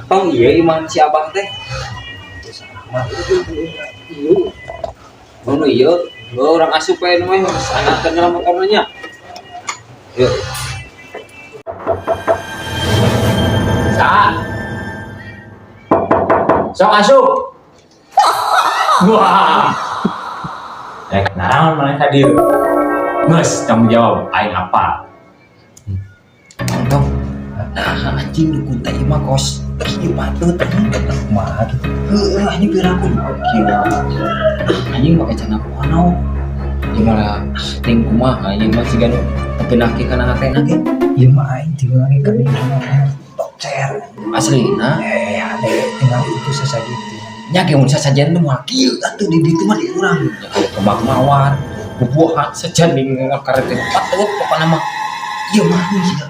Tong ieu iman si Abah teh. Oh iya, urang asup we nu mah sanakeun dalam motorna nya. Yuk. Sa. Sok asup. Wah. Rek naon maneh ka dieu? Geus tanggung jawab aing apa? Tong. Nah, anjing dukun teh imah kos. Kieu patut anjing Kumaha gitu. Heueuh anjing piraku kieu. Anjing make cana kuanaon. Ieu malah ting kumaha ieu mah siga nu teu kana hatena ge. Ieu mah aing tinggal ka dieu tokcer. Aslina Eh, ade tinggal itu sasajian. Nya ge mun sasajen teh moal kieu atuh di ditu mah di urang. Nya aya kembang mawar, bubuahan sejan di karet teh patut pokona mah. Ieu mah ieu.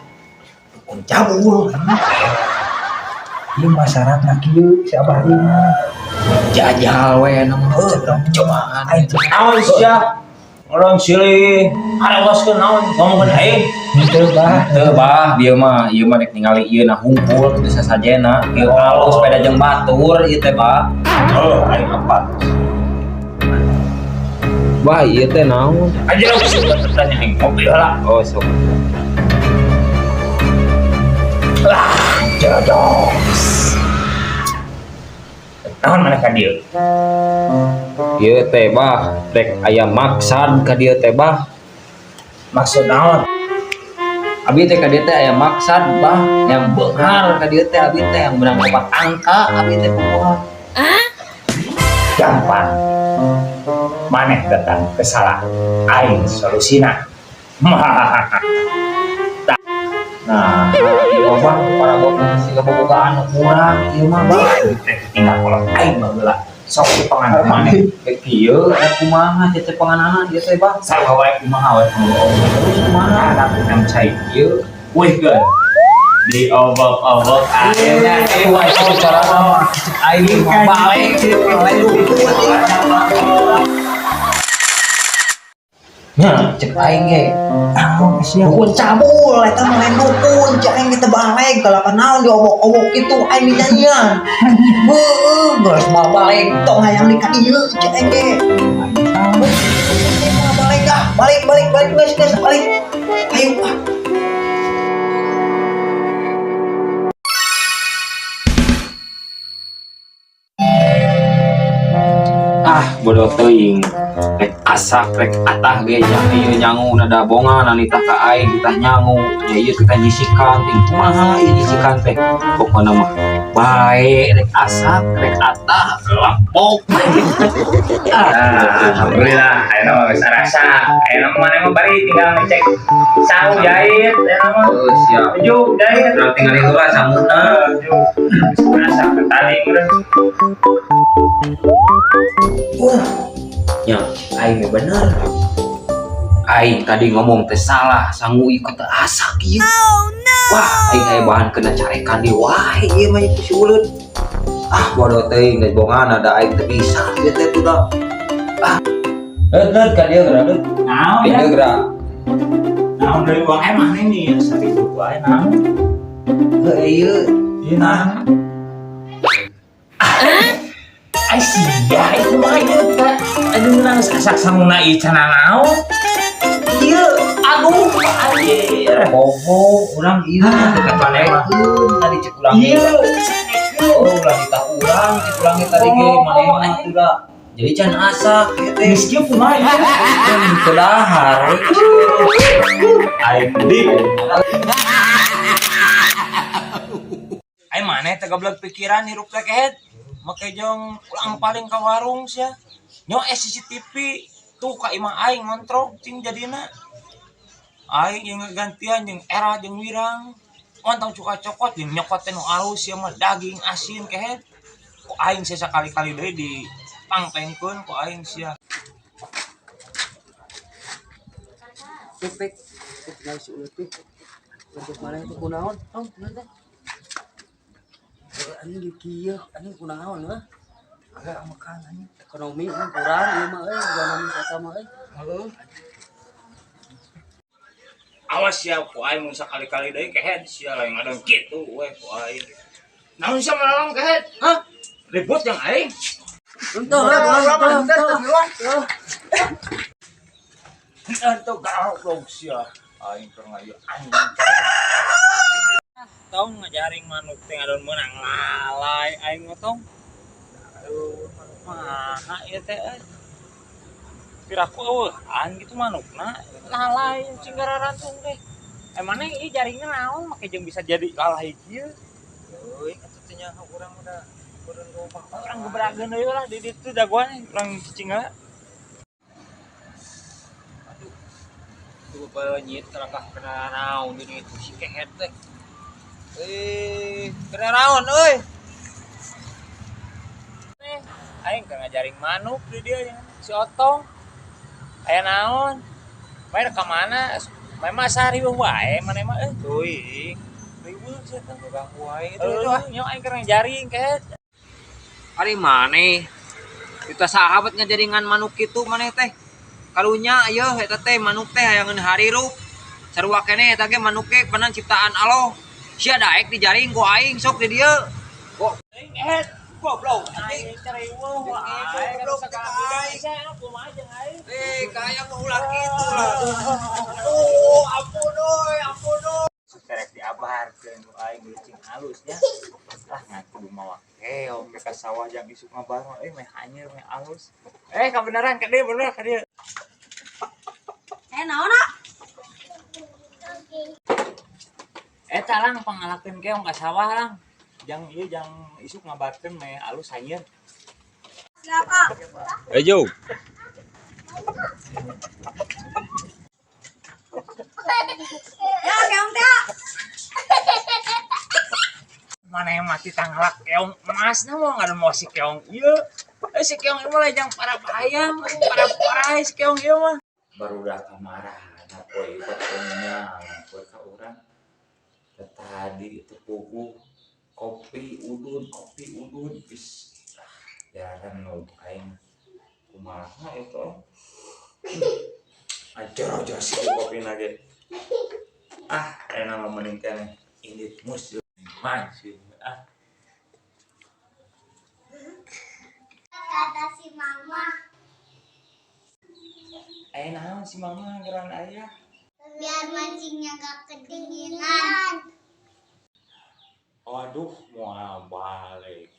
Dukun cabul. Ieu mah syaratna kieu si Abah ieu mah. Jajal we na mah heuh cobaan. Aing teh Naon sia? Orang silih, arewaskeun naon ngomongkeun aing. henteu bah. Teu bah, dieu mah ieu mah rek ningali ieu na hungkul kitu sasajena. Ieu alus sepeda jeung batur ieu teh bah. Oh, aing apa? Bah, ieu teh naon? Aja lu tanya aing ngopi heula. Oh, sok. Lah, jodoh. Naon maneh ka dieu? Ieu teh bah, rek aya maksad ka dieu teh bah. Maksud naon? Abi teh ka dieu teh aya maksad bah, yang beunghar ka dieu teh abi teh yang menang opat angka abi teh kumaha. Gampang. Maneh datang ke salah aing solusina. Nah, ieu mah para bot siga bobogaan nu kurang ieu mah bah. Teh tinggal kolot aing baheula. Sok cepengan maneh. Rek kieu rek kumaha cecepenganana ieu teh bah. Sarua wae kumaha wae. Terus kumaha? Anak nang cai Ieu wih geus. Diobok-obok akhirnya wah itu cara mah aing mah balik lain dukun. Nya, Cek aing ge. Naon sia? Dukun cabul eta mah lain dukun, cek aing ge teu balik kalapan naon diobok-obok kitu aing dinyanyian. Heueuh, geus moal balik tong hayang di ka dieu cek aing ge. Moal balik ah, balik balik balik geus geus balik. Ayo ah. Ah, bodoh teuing. Rek asak rek atah ge nya ieu nyangu nada bongan nitah ka aing titah nyangu nya ieu titah nyisikan ting kumaha ieu nyisikan teh pokona mah bae rek asak rek atah lepok. Alhamdulillah, ayeuna mah geus arasa. Ayeuna mah maneh mah bari tinggal ngecek sangu jahit, ayeuna mah. Oh, siap. Juk jahit. Urang tinggal heula sanguna. Juk. Geus arasa tadi meureun. Nya aing ge bener. Aing tadi ngomong teh salah, sangu ieu teh asak ieu. Wah, aing aya bahan kena carekan di wae ieu mah ieu si uleun. Ah, bodoh teuing geus bongan ada aing teu bisa ieu teh tuh da. Ah. Leut leut ka dieu geura leut. Naon Ka ya? dieu geura. Naon deui uang emah ini saribu wae naon? Heuh ieu. Ieu naon? Ai sia itu mah ieu teh. Aduh nangis asak sanguna ieu cenah naon? Ieu Aduh, anjir. poho urang ieu teh kacarekeun tadi cek urang Ieu. Oh, ulah ditah urang cek urang ge tadi ge Oh, maneh mah atuh da. Jadi can asak ieu teh. Geus kieu kumaha ieu? Can teu dahar we. Aing di. Aing maneh teh goblok pikiran hirup teh kehed. Make jeung ulang paling ka warung sia. Nyo CCTV tuh ka imah aing ngontrol cing jadina. Aing jeung gantian jeung era jeung wirang. Ontong cuka cokot jeung nyokot teh nu alus sia mah daging asin kehed. Ku aing sia sakali-kali deui di pangpengkeun ku aing sia. Pek, tinggal si ulet teh. Untuk mana itu kunaon? Tong, kunaon teh? Anjing di kieu, anjing kunaon heuh? Agak makan anjing. Ekonomi anjing kurang ieu mah euy, ekonomi kota mah euy. Heueuh. Awas sia ku aing mun sakali-kali deui kehed sia lain ngadon kitu we ku aing. Naon sia melalong kehed? Hah? Ribut yang aing. Untung lah, untung. Ento goblok sia. Aing keur ngayu anjing. Tong ngajaring manuk teh ngadon meunang lalai aing mah tong. Aduh, manuk mana ieu teh euy. Piraku eueuhan gitu manukna lalai cing gararantung teh. Emangnya ieu jaringna naon make jeung bisa jadi lalai kieu? Euy, atuh teh nyaho urang udah beureun loba. Urang gebrageun deui lah di ditu jagoan urang cicing heula. Aduh. Tuh beunyit kalakah kena naon di ditu si kehed teh. Eh, kena naon euy? Nih, aing keur ngajaring manuk di dieu yang si Otong. Aya naon? Bae ka mana? Bae mah sari wae maneh mah euy. Teuing, Riweuh sia teh. ganggu aing itu itu ah. Euy, nyo aing keur ngajaring kehed. Ari maneh. Kita sahabat ngajaringan manuk kitu maneh teh. Karunya ieu eta teh manuk teh hayangeun harirup. Sarua keneh eta ge manuk ge panan ciptaan Allah. Sia daek dijaring ku aing sok di dieu. Kok Aing kehed. goblok anjing. Aing cariweuh wae. Goblok Sagala teh bidang aing. sia kumaha jeung aing. Eh, kaya mah ulah kitu lah. Oh, ampun euy, ampun euy. Terek diabarkeun ku aing cing halus nya. Ah ngaku mawa keong ke sawah jang isuk ngabar mah euy meh hanyeur meh halus. Eh kabeneran ka dieu bener ka dieu. Eh, naon ah? Eta lang pangalakeun keong ka sawah lang. Jang ieu jang isuk ngabarkeun meh alus hanyeur. Siap ah. Eh jo. Ya, keong teh. ah. Mana yang mati tanggalak keong emas na mau nggak mau si keong ieu. Eh si keong ieu mah lejang para bayam, para parai si keong ieu mah. Baru udah kamarana poe patungnya poe ka urang. Tadi itu puguh kopi udud geus jarang nu aing kumaha itu Ajar aja si kopi nage. Ah, enak mah mending keneh indit mus man sih. Ah, Kata si mama, eh naon si mama geran ayah. biar mancingnya gak kedinginan. Waduh, mau balik.